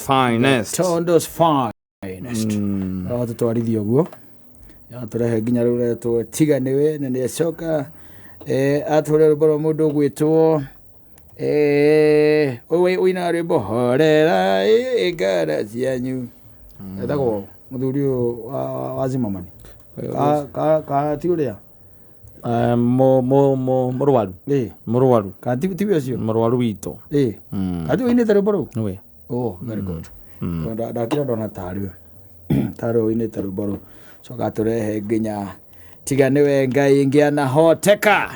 Finest. Tondo's Finest. Atũtwarithia ũguo atũrehe nginya rĩu retwo tiga nĩwe na nĩacoka atũre rwĩmbo rwa mũndũ ũgwĩtwo ũyũ ũinaga rwĩmbo horera ngara cianyu, etagwo mũthuri ũyũ wa Zimmerman ka ti ũrĩa Mũrwaru. Mũrwaru. Ka tiwe ũcio? Mũrwaru witũ. Ka tiwe ũinĩte rwĩmbo rũu? Nĩwe. Oh, very good. Ndakĩra ndona tarĩ tarĩ ũinĩte rwĩmbo rũu, coka tũrehe nginya tiga nĩwe Ngai ingĩanahoteka.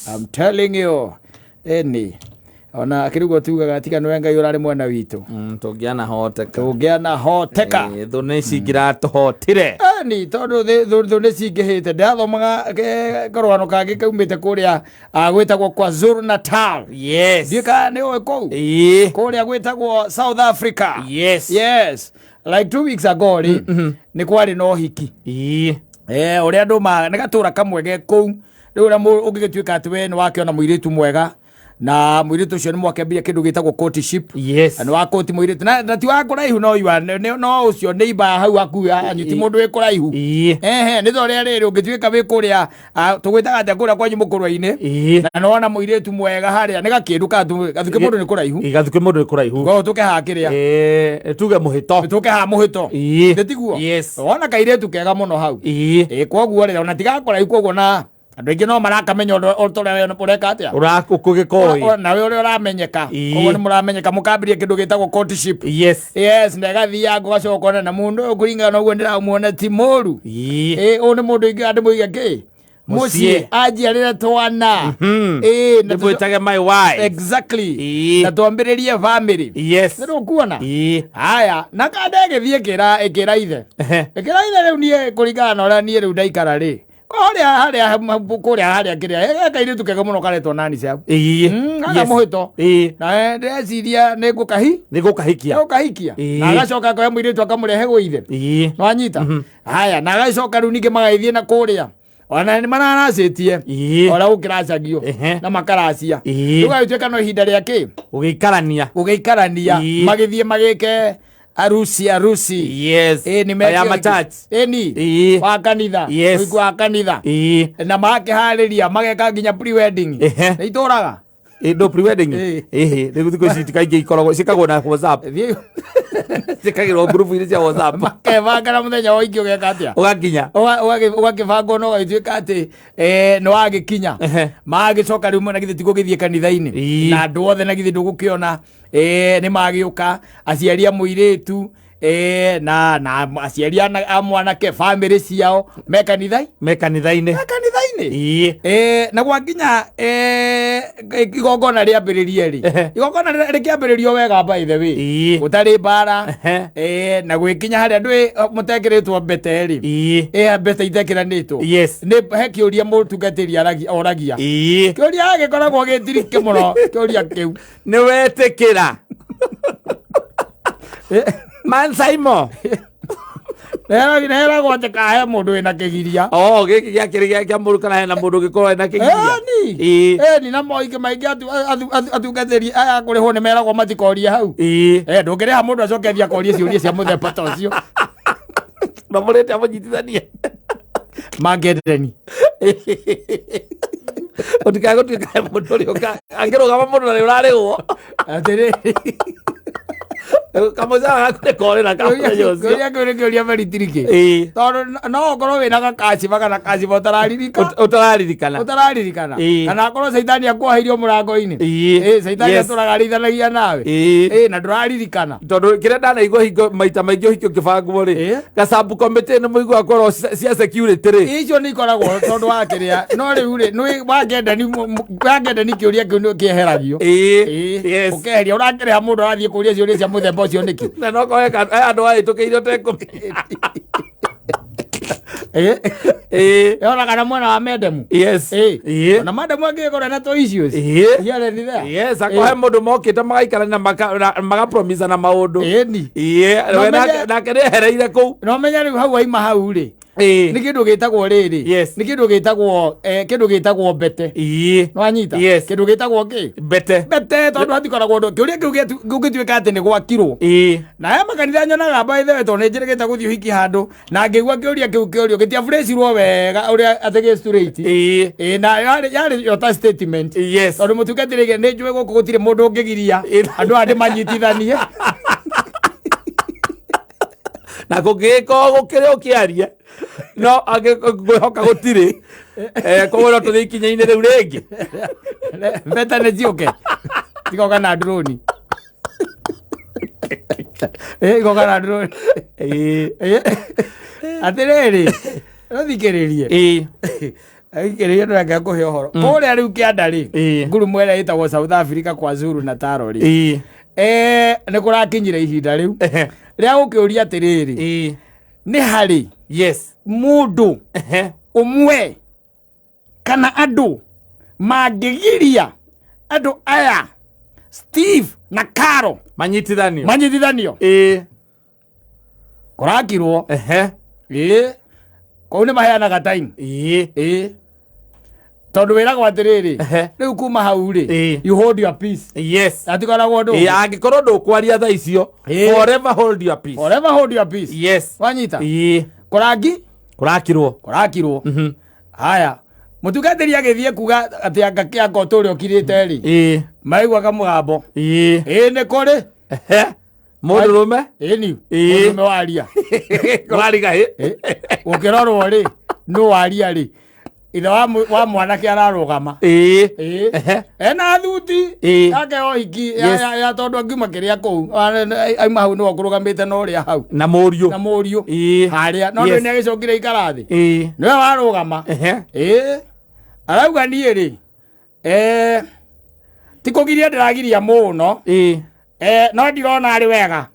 I'm telling you, ĩni ona akĩriguo tugaga tiga nĩwe Ngai ũrarĩ mwena witũ, Tũngĩanahoteka. Tũngĩanahoteka. Thũ nĩ cingĩratũhotire. Ĩni tondũ thũ nĩ cingĩhĩte. Ndĩrathomaga karũgano kangĩ kaumĩte kũrĩa gwĩtagwo KwaZulu Natal. Ndiũĩ kana nĩ ũĩ kũu. Kũrĩa gwĩtagwo South Africa. Yes, like 2 weeks ago rĩ, nĩ kwarĩ na ũhiki. Ũrĩa andũ ma nĩ gatũra kamwe ge kũu rĩu, ũrĩa ũngĩgĩtuĩka atĩ we nĩ wakĩona mũirĩtu mwega na mũirĩtu ũcio nĩ mwakĩambia kĩndũ gĩtagwo courtship. Na nĩ wakũti mũirĩtu na ti wa kũraihu, no you are- no ũcio nĩ iba hau hakuhĩ hanyu, ti mũndũ wĩ kũraihu. Ehe, nĩ ta ũrĩa rĩrĩ ũngĩtuĩka wĩ kũrĩa tũgwĩtaga atĩa kũrĩa kwanyu mũkũrwa-inĩ, na nĩwona mũirĩtu mwega harĩa nĩ gakĩndũ gathuke mũndũ nĩ kũraihu. Gathuke mũndũ nĩ kũraihu. Koguo tũke haha kĩrĩa Tuge mũhĩto. Tũke haha mũhĩto. Nĩ tiguo? Yes. Wona kairĩtu kega mũno hau. Koguo rĩ, ona tigakũraihu, koguo na andũ aingĩ no marakamenya ũndũ o ta ũrĩa we ũreka atĩa. Ũgĩkoĩ. Nawe ũrĩa ũramenyeka. Koguo nĩ mũramenyeka, mũkambĩrĩria kĩndũ gĩtagwo courtship. Yes, na ĩgathianga ũgacoka ũkona na mũndũ ũyũ kũringana na ũguo ndĩramuona ti mũru. Ũyũ nĩ mũndũ ingĩ andĩmũige kĩ mũciĩ anjiarĩre twana. Na Ndĩmwĩtage my wife. Exactly. Na twambĩrĩrie family. Nĩ rũkuona. Haya, na kanda ĩgĩthiĩ ĩkĩra ithe. Ĩkĩra ithe, rĩu niĩ kũringana na ũrĩa niĩ rĩu ndaikara rĩ, kũrĩa harĩa kũrĩa harĩa kĩrĩa kairĩtu kega mũno karetwo nani cia harĩa mũhĩto. Na ndĩreciria nĩ ngũkahi Nĩ gũkahikia. Ngũkahikia. Na agacoka akoya mũirĩtu akamũrehe gwĩ ithe. Nwanyita haya, na agacoka rĩu ningĩ magagĩthiĩ na kũrĩa ona nĩ mararacĩtie ona gũkĩracagio na makaracia. Rĩu gagĩtuĩka no ihinda rĩa kĩ Gũgĩikarania. Gũgĩikarania. Magĩthiĩ magĩke arusi arusi. Nĩ Ya machurch. Ĩni. Wa kanitha. Ũhiki wa kanitha. Na makĩharĩria mageka nginya pre-wedding. Nĩ itũraga. Ndo pre-wedding. Ĩhĩ, rĩu thikũ ici kaingĩ ikoragwo ciĩkagwo na WhatsApp. Thiĩ- Ciĩkagĩrwo ngurubu-inĩ cia WhatsApp. Makebanga na mũthenya wa ũhiki ũgeka atĩa? Ũgakinya. Ũgakĩbangwo na ũgagĩtuĩka atĩ nĩ wagĩkinya. Magĩcoka rĩu na githĩ ti gũgĩthiĩ kanitha-inĩ na andũ othe, na githĩ ndũgũkĩona nĩ magĩũka aciari a mũirĩtu na aciari a mwanake, famĩlĩ ciao me kanitha Me kanitha-inĩ. Me kanitha-inĩ. Na gwakinya igongona rĩambĩrĩrie rĩ, igongona rĩkĩambĩrĩrio wega, by the way, gũtarĩ mbara. Na gwĩkinya harĩa ndwĩ mũtekĩrĩtwo mbete rĩ, mbete itekĩranĩtwo, nĩ he kĩũria mũtungatĩri oragia. Kĩũria gĩkoragwo gĩtirike mũno kĩũria kĩu. Nĩ wetĩkĩra mansaimo? Heragwo atĩ kahe mũndũ wĩna kĩgiria. Oh, gĩkĩ gĩakĩrĩ gĩa mũndũ kana hena mũndũ ũngĩkorwo ena kĩgiria? Ĩni. Ĩni, na moingĩ maingĩ atungatĩri aya kũrĩhwo nĩ meragwo matikorie hau. Ndũngĩrĩha mũndũ acoke athiĩ akorie ciũria cia mũthemba ta ũcio. Na mũrĩte amũnyitithanie. Mangedeni. Ũtikae gũtuĩka he mũndũ ũrĩa angĩrũgama mũndũ na nĩ ũrarĩhwo. Atĩrĩrĩ, Kamũcara gaku nĩ korĩra ka mũthenya ũcio. Kĩũria kĩu nĩ kĩũria very tricky. Tondũ no ũkorwo wĩna gakaciba kana kaciba ũtararirika. Ũtararirikana. Ũtararirikana. Kana akorwo caitani akuoheirio mũrango-inĩ. Caitani atũraga arĩithanagia nawe. Na ndũraririkana. Tondũ kĩrĩa ndanaigua hingo maita maingĩ ũhiki ũkĩbangwo rĩ, gacabu committee nĩ mũiguaga kwerwo cia security rĩ. Icio nĩ ikoragwo tondũ wa kĩrĩa, no rĩu rĩ, nĩ wangenda ni kĩũria kĩu nĩ kĩeheragio. Ũkeheria, ũrakĩrĩha mũndũ arathiĩ kũria ciũria cia mũthemba ũcio nĩkĩ? Na no korwo he andũ ahĩtũkĩire ũtekũmenya. Ona kana mwena wa medemu. Ona mademu angĩgĩkorwo na tũ issues. Here and there. Yes, akohe mũndũ mokĩte magaikarania magapromisana maũndũ. Ĩni. We nake nĩ ehereire kũu. No menya rĩu hau aima hau rĩ. Nĩ kĩndũ gĩtagwo rĩrĩ. Nĩ kĩndũ gĩtagwo kĩndũ gĩtagwo mbete. Nĩwanyita? Kĩndũ gĩtagwo kĩ? Mbete. Mbete, tondũ hatikoragwo ũndũ. Kĩũria kĩu gũngĩtuĩka atĩ nĩ gwakirwo. Na haya makanitha nyonaga by the way, tondũ nĩ njĩrĩgĩte gũthiĩ ũhiki handũ na ngĩigua kĩũria kĩu kĩũrio gĩtiaburĩcirwo wega ũrĩa atĩ gĩ straight. Ĩĩ, na yarĩ yo ta statement. Tondũ mũtungatĩri nĩ njũĩ gũkũ gũtirĩ mũndũ ũngĩgiria andũ aya ndĩmanyitithanie. Na kũngĩgĩkorwo gũkĩrĩ ũkĩaria no ngwĩhoka gũtirĩ. Koguo no tũthiĩ ikinya-inĩ rĩu rĩngĩ. Mbete nĩ ciũke. Igoka na drone. Igoka na drone. Atĩrĩrĩ, ũthikĩrĩrie. Thikĩrĩria ndũreke ngũhe ũhoro. Kũrĩa rĩu kĩanda rĩ, ngurumo ĩrĩa ĩtagwo South Africa kwa Zulu Natal rĩ. Nĩ kũrakinyire ihinda rĩu rĩa gũkĩũria atĩrĩrĩ, nĩ harĩ mũndũ ũmwe kana andũ mangĩgiria andũ aya Steve na Caro manyitithanio? Manyitithanio. Kũrakirwo. Kũu nĩ maheanaga time. Tondũ wĩragwo atĩrĩrĩ, rĩu kuma hau rĩ, you hold your peace. Hatikoragwo ũndũ. Angĩkorwo ndũkwaria thaa icio, forever hold your peace. Forever hold your peace. Wanyita? Kũrangi? Kũrakirwo. Kũrakirwo. Haya, mũtungatĩri agĩthiĩ kuga atĩ anga kĩanga ũtũũre ũkirĩte rĩ, maiguaga mũgambo. Ĩĩ nĩ kũrĩ. Mũndũrũme? Ĩni. Mũndũrũme waria. Wariga ĩ. Ũkĩrorwo rĩ, nũ waria rĩ, ithe wa mwanake ararũgama. Ena thuti yake ya ũhiki ya tondũ angiuma kĩrĩa kũu auma hau nĩwe ũkũrũgamĩte na ũrĩa hau. Na mũriũ. Na mũriũ. Harĩa no nĩ agĩcokire ikara thĩ. Nĩwe warũgama. Arauga niĩ rĩ, ti kũgiria ndĩragiria mũno. No ndirona arĩ wega.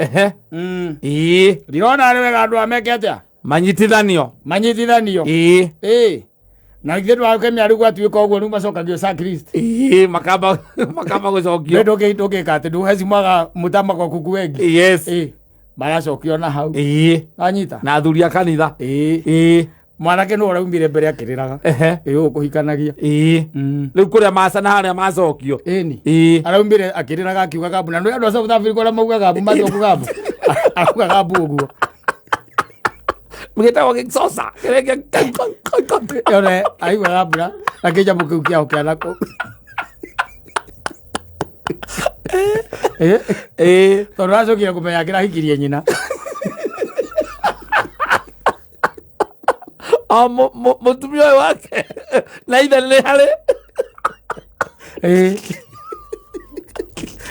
Ndirona arĩ wega andũ aya meke atĩa? Manyitithanio. Manyitithanio. Na ithuĩ ndwakemia rĩu gwatuĩka ũguo rĩu macokagio sacrist. Makamba gũcokio. Nĩ ndũngĩka atĩ ndũhecimaga mũtamako kuku wengi. Maracokio na hau. Wanyita? Na athuri a kanitha. Mwanake nĩwe ũraumire mbere akĩrĩraga. Ũyũ ũkũhikanagia. Rĩu kũrĩa maca na harĩa macokio. Ĩni. Araumire akĩrĩraga akiuga gambu. Na nĩ andũ a South Africa ũrĩa maugaga gambu, matua gambu. Arauga gambu ũguo. Gĩtagwo gĩcoca. Yone, aigua gambu na kĩnyamũ kĩu kĩao kĩa nakũu. Tondũ aracokire kũmenya kĩrahikirie nyina. O, mũtumia ũyũ wake na ithe nĩ harĩ.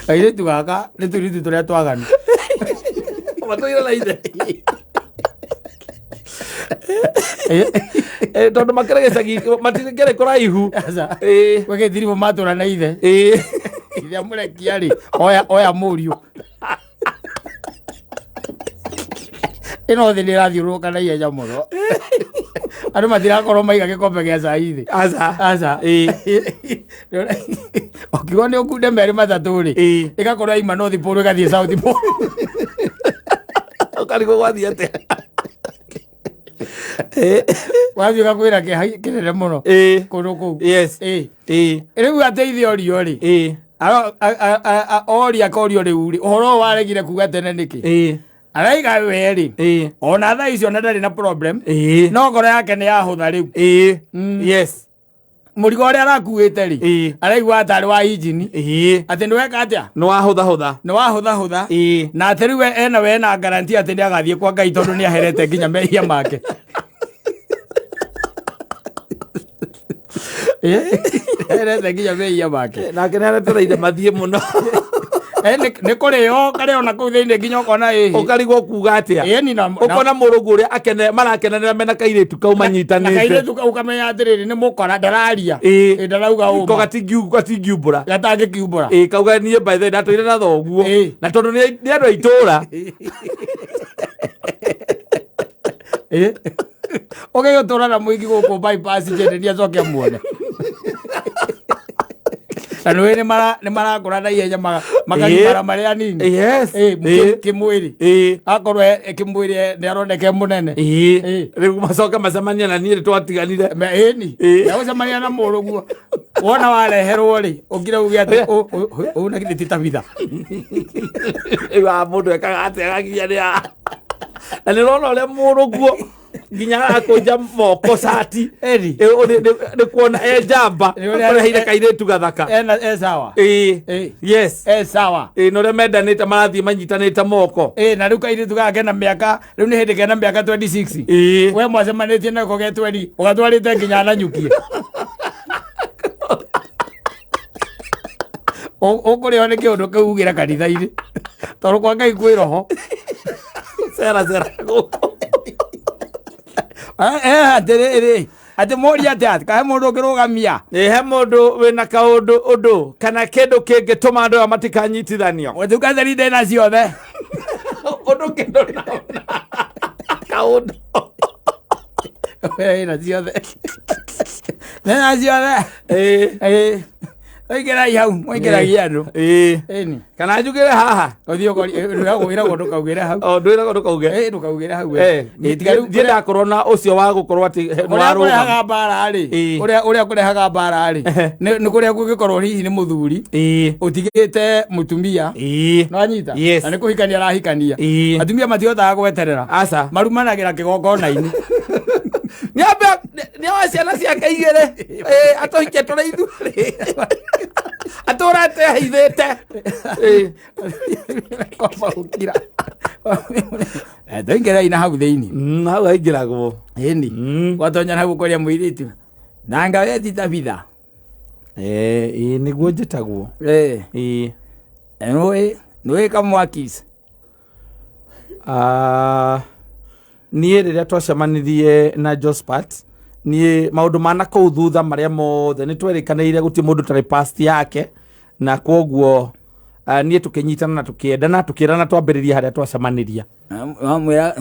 Airĩtu gaka nĩ tũirĩtu tũrĩa twaganu. Matũire na ithe. Tondũ makĩrĩ gĩcagi, matikĩrĩ kũraihu. Aca. Gwĩ gĩthiribu matũra na ithe. Ithe amũrekia rĩ, oya mũriũ. Ĩno thĩ nĩ ĩrathiũrũrũka na ihenya mũno. Andũ matirakorwo maiga gĩkombe gĩa cai thĩ. Aca. Aca. Ũkiuga nĩ ũkunde merĩ matatũ rĩ, ĩgakorwo yaima North Pole ĩgathiĩ South Pole. Ũkarigwo gwathiĩ atĩa? Wathiĩ ũgakwĩra kĩeha kĩnene mũno. Kũndũ kũu. Rĩu ateithia orio rĩ. Oria akorio rĩu rĩ, ũhoro ũyũ waregire kuga tene nĩkĩ? Araiga we rĩ. Ona thaa icio na ndarĩ na problem. No ngoro yake nĩ yahũtha rĩu. Mũrigo ũrĩa arakuĩte rĩ, araigua tarĩ wa injini. Atĩ nĩ weka atĩa? Nĩ wahũthahũtha. Nĩ wahũthahũtha. Na atĩ rĩu ena we na guarantee atĩ nĩ agathiĩ kwa Ngai tondũ nĩ aherete nginya mehia make. Aherete nginya mehia make. Nake nĩ aretereire mathiĩ mũno. Nĩ kũrĩo karĩo na kũu thĩinĩ nginya ũkona ĩhĩ. Ũkarigwo kuga atĩa? Ni na- Ũkona mũrũngũ ũrĩa marakenanĩra mena kairĩtu kau manyitanĩte. Na kairĩtu kau ũkamenya atĩrĩrĩ, nĩ mũkora, ndararia. Ndarauga ũma. Ko gatingiumbũra. Gatangĩkiumbũra. Kauga niĩ by the way ndatũire na thoguo. Na tondũ nĩ andũ a itũũra. Ũgĩgĩtũra na mũingĩ gũkũ bypass njende nĩ acoke amuone. Na nĩũĩ nĩ marakũra na ihenya makagimara marĩ anini. Yes. Kĩmwĩrĩ. Akorwo kĩmwĩrĩ nĩ aroneka e mũnene. Rĩu macoke macemania na niĩ twatiganire. Ĩni. Egũcemania na mũrũguo. Wona wareherwo rĩ, ũkire uge atĩ ũũ na githĩ ti Tabitha. Rĩu haha mũndũ ekaga atĩa agakinya nĩ haha. Na nĩ ũrona ũrĩa mũrũguo nginya arakũnja moko cati. Ĩni. Nĩ kuona e njamba. Nĩ ũrĩa- Ũreheire kairĩtu gathaka. Ena e sawa. Ĩĩ. Yes. E sawa. Ĩĩ na ũrĩa mendanĩte marathiĩ manyitanĩte moko. Ĩĩ na rĩu kairĩtu gaka kena mĩaka, rĩu nĩ hĩndĩ kena mĩaka 26. Ĩĩ. We mwacemanĩtie nako ge 20, ũgatwarĩte nginya Nanyukie. Ũkũrĩo nĩ kĩũndũ kĩu ugĩre kanitha-inĩ. Tondũ kwa Ngai kwĩ roho. Cera cera gũkũ. Atĩrĩrĩ, atĩ mũrie atĩa, kahe mũndũ ũngĩrũgamia. Ĩ he mũndũ wĩna kaũndũ ũndũ kana kĩndũ kĩngĩtũma andũ aya matikanyitithanio. Mũtungatĩri ndĩ na ciothe. Ũndũ kĩndũ na kaũndũ. Wĩ na ciothe. Ndĩ na ciothe. Ĩ. Ĩ. Oingĩrai hau, mũingĩragie andũ. Ĩ. Ĩni. Kana njugĩre haha. Ũthiĩ ũkori, wĩragwo ndũkaugĩre hau. O ndwĩragwo ndũkauge. Ĩ, ndũkaugĩre hau. Eh, Ĩ, tiga rĩu ndiĩ ndakorwo na ũcio wa gũkorwo atĩ ũrĩa nĩwarũgama. kũrehaga mbara rĩ, Ĩ. ũrĩa kũrehaga mbara rĩ, nĩ kũrĩa kũngĩkorwo hihi nĩ mũthuri Ĩ. ũtigĩte mũtumia. Ĩ. Nĩwanyita? Yes. Na nĩ kũhikania arahikania. Ĩ. Atumia matihotaga gweterera. Aca. Marumanagĩra kĩgongona-inĩ. Nĩambe nĩoe ciana ciake igĩrĩ. Ĩ, atũhikie tũrĩ ithuerĩ. Atũrate aithĩte. Ĩ. Kwamba gũkira. Tũingĩrei na hau thĩinĩ. Hau haingĩragwo. Ĩni. Gwatonya na hau ũkoria mũirĩtu. Nanga we ti Tabitha. Ĩ, nĩguo njĩtagwo. Ĩ. Ĩ. Nĩũĩ kamwakis. Niĩ rĩrĩa twacemanirie na Jospat, niĩ maũndũ ma na kũu thutha marĩa mothe nĩ twerĩkanĩire gũtirĩ mũndũ ũtarĩ past yake, na kwoguo niĩ tũkĩnyitana na tũkĩendana, tũkĩrana twambĩrĩrie harĩa twacemanirie.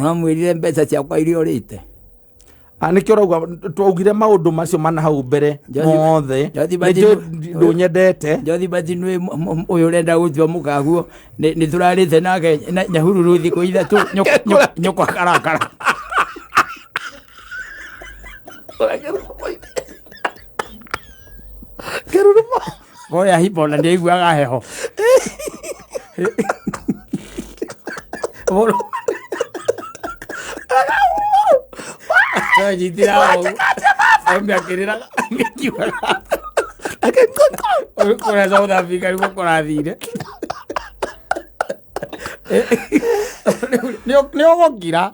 Wamwĩrire mbeca ciakwa iria ũrĩte. Nĩkĩo ũrauga twaugire maũndũ macio mana hau mbere mothe. Nĩnjũĩ ndũnyendete. Josephat nĩ ũyũ ũrenda gũtua mũkaguo. Nĩ tũrarĩte nake Nyahururu thikũ ithatũ, nyũkwa karakara. Kĩrurumo. Kũrĩa hipo na nĩaiguaga heho. Nyitĩra hau. Aumia akĩrĩraga, akiugaga. Kũrĩa South Africa nĩkuo kũrathire. Nĩ ũgũkira.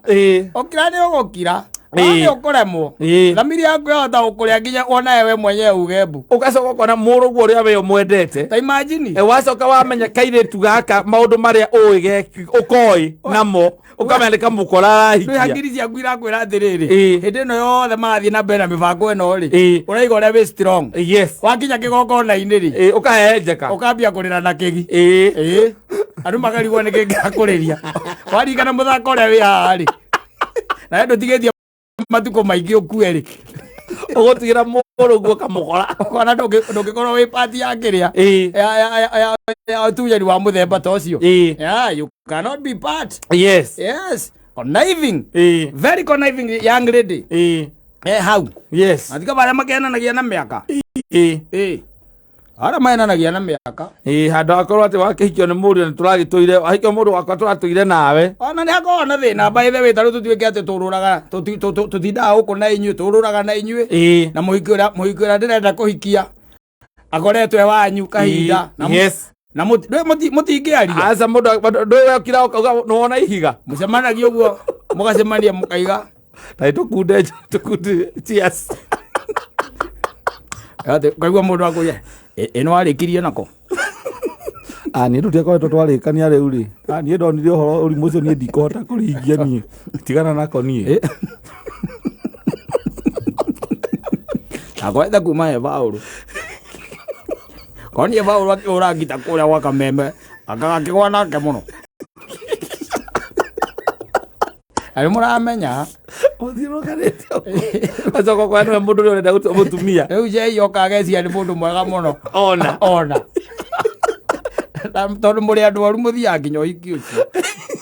Ũkira nĩ ũgũkira. Nĩ ũkũremwo. Thamiri yaku yahota gũkũrĩa nginya wona we mwenyewe uge mbu. Ũgacoka ũkona mũrũguo ũrĩa we ũmwendete. Ta imagine. Wacoka wamenya kairĩtu gaka maũndũ marĩa ũĩ ũkoĩ namo. Ũkamenya nĩ kamũkora arahikia. Rĩu hakiri ciaku irakwĩra atĩrĩrĩ, hĩndĩ ĩno yothe marathiĩ na mbere na mĩbango ĩno rĩ, ũraiga ũrĩa wĩ strong. Yes. Wakinya kĩgongona-inĩ rĩ, Ũkahehenjeka. Ũkambia kũrĩra na kĩgi. Andũ makarigwo nĩ kĩĩ kĩrakũrĩria. Waririkana mũthako ũrĩa wĩ haha rĩ, na we ndũtigĩtie matukũ maingĩ ũkue rĩ. Ũgũtigĩra mũrũguo kamũkora. Ũkona ndũngĩkorwo wĩ pati ya kĩrĩa. Ya ũtunyani wa mũthemba ta ũcio. Yeah, you cannot be part. Yes. Yes. Conniving. Very conniving young lady. Hau. Yes. Matika barĩa makenanagia na mĩaka. Arĩa maenanagia na mĩaka. Handũ hakorwo atĩ wakĩhikio nĩ mũriũ nĩ tũragĩtũire, wahikio mũndũ wakwa tũratũire nawe. Ona nĩ hakoragwo na thĩna, by the way, ta rĩu tũtuĩke atĩ tũrũraga, tũtindaga gũkũ na inyuĩ, tũrũraga na inyuĩ. Na mũhiki ũrĩa ndĩrenda kũhikia akoretwo e wanyu kahinda. Na Yes. Na mũtingĩaria. Aca, mũndũ ndũĩ wekira ũkauga nĩwona ihiga. Mũcemanagia ũguo, mũgacemania mũkaiga. Ta tũkunde, tũkunde, cheers. Atĩ, ũkaigua mũndũ akũria, ĩno warĩkirie nako? Niĩ tũtiakoretwo twarĩkania rĩu rĩ. Niĩ ndonire ũhoro ũrimũ ũcio niĩ ndikũhota kũringia niĩ. Tigana nako niĩ. Akoretwo kuma he Paũlũ. Konie Paũlũ akĩhũra ngita kũrĩa gwa Kameme, akagakĩgwa nake mũno. Na nĩ mũramenya, Ũthiũrũrũkanĩte ũguo. Acoka ũkona nĩwe mũndũ ũrĩa ũrenda gũtua mũtumia. Rĩu Jay oka agecia nĩ mũndũ mwega mũno. Ona. Ona. Na tondũ mũrĩ andũ oru mũthiaga nginya ũhiki ũcio.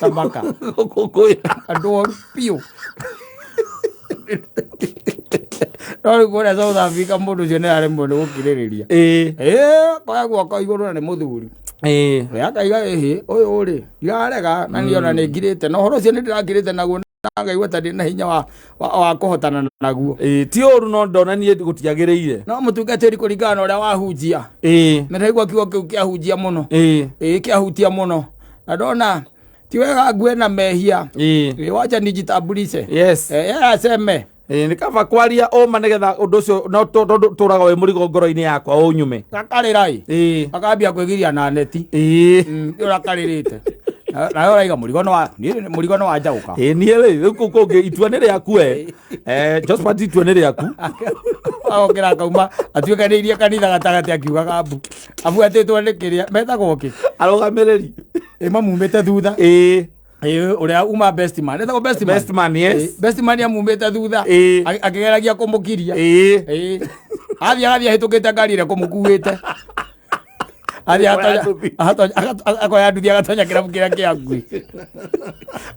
Tamaka. Gũkũngũĩra. Andũ oru biũ. No rĩu kũrĩa South Africa mũndũ ũcio nĩ aremwo nĩ gũkirĩrĩria. Ĩĩ. Ĩĩ, koya guoko igũrũ na nĩ mũthuri. Ĩĩ. We akaiga ĩhĩ ũyũ rĩ ndirarega na niĩ ona nĩ ngirĩte na ũhoro ũcio nĩ ndĩrakirĩte naguo na ngaigua ta ndĩ na hinya wa kũhotana naguo. Ĩĩ, ti ũru no ndona niĩ gũtiagĩrĩire. No mũtungatĩri kũringana na ũrĩa wahunjia. Ĩĩ. Na ndaigua kiugo kĩu kĩahunjia mũno. Ĩĩ. Ĩĩ kĩahutia mũno. Na ndona ti wega ngue na mehia. Ĩĩ. Ĩĩ wacha nijitambulishe. Yes. Eh, yeye aseme. Ĩĩ, nĩ kaba kwaria ũma nĩgetha ũndũ ũcio no tondũ tũraga wĩ mũrigo ngoro-inĩ yakwa ũnyume. Gakarĩra ĩ. Ĩĩ. Akambia kwĩgiria na neti. Ĩĩ. Ũrakarĩrĩte. Nawe ũraiga mũrigo nĩ wa niĩ mũrigo nĩ wa njaũka. Ĩĩ niĩ rĩ rĩu kũu kũngĩ itua nĩ rĩaku we. Josphat itua nĩ rĩaku. Agokĩra akauma atuĩkanĩirie kanitha gatagatĩ akiugaga mbu. Abuatĩtwo nĩ kĩrĩa metagwo kĩ? Arũgamĩrĩri. Ĩ mamumĩte thutha. Ĩĩ. Ĩ ũrĩa uma best man. Etagwo best man. Best man, yes. Ĩ, best man amumĩte thutha. Ĩ. Akĩgeragia kũmũkiria. Ĩĩ. Ĩ. Athiĩ agathiĩ ahĩtũkĩte ngari ĩrĩa kũmũkuĩte. Athiĩ Akoya nduthi. akoya nduthi agatonya kĩrabu kĩrĩa kĩa ngui.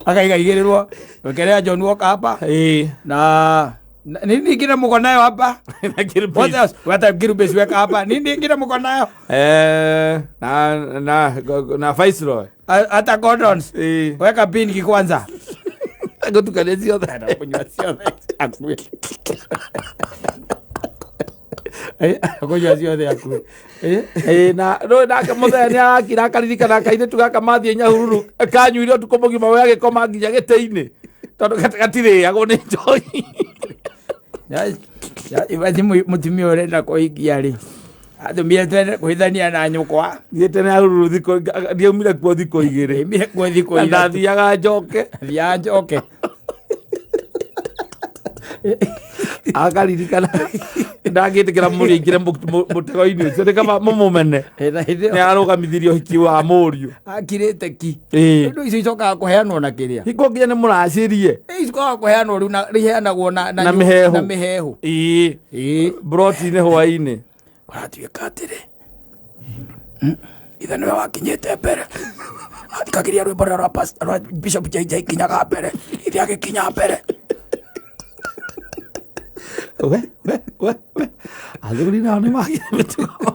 Akaiga igĩrĩrwo wekelea John Walker hapa Ĩĩ. na nini ingine mko nayo hapa? Na Kirubis. What else? Hata Kirubis weka hapa. Nini ingine mko nayo? Na Viceroy. Hata Gordons. Ĩĩ. Weka pinki kwanza. Ngũtukania ciothe. Kunywa ciothe akue. Kunywa ciothe akue. Ĩĩ, na rĩu nake mũthee nĩ arakira akaririkana kairĩtu gaka mathiĩ Nyahururu kanyuire ũtukũ mũgima we agĩkoma nginya gĩtĩ-inĩ tondũ gatirĩagwo nĩ njohi. Ibathi mũtumia ũrenda kũhikia rĩ atũmire twende kũhithania na nyũkwa. Thiĩte Nyahururu thikũ ndiaumire kuo thikũ igĩrĩ. Aumire kuo thikũ Na ithatũ. ndathiaga njoke. Thiaga njoke. Akaririkana ndangĩtĩkĩra mũriũ aingĩre mũtego-inĩ ũcio nĩ kaba mũmũmene. Nĩ arũgamithirie ũhiki wa mũriũ. Akirĩte ki. Ĩĩ. Indo icio icokaga kũheanwo na kĩrĩa. Hingo nginya nĩ mũracirie. Icokaga kũheanwo rĩu na iheanagwo Na mĩheehũ. Na mĩheehũ. Ĩĩ. Ĩĩ. Broti-inĩ hwaĩ-inĩ. Kũratuĩka atĩrĩ. Ithe nĩwe wakinyĩte mbere. Athikagĩria rwĩmbo rũrĩa rwa Bishop JJ kinyaga mbere. Ithe agĩkinya mbere. We, we, we, we. Athuri nao nĩ magire mĩtugo.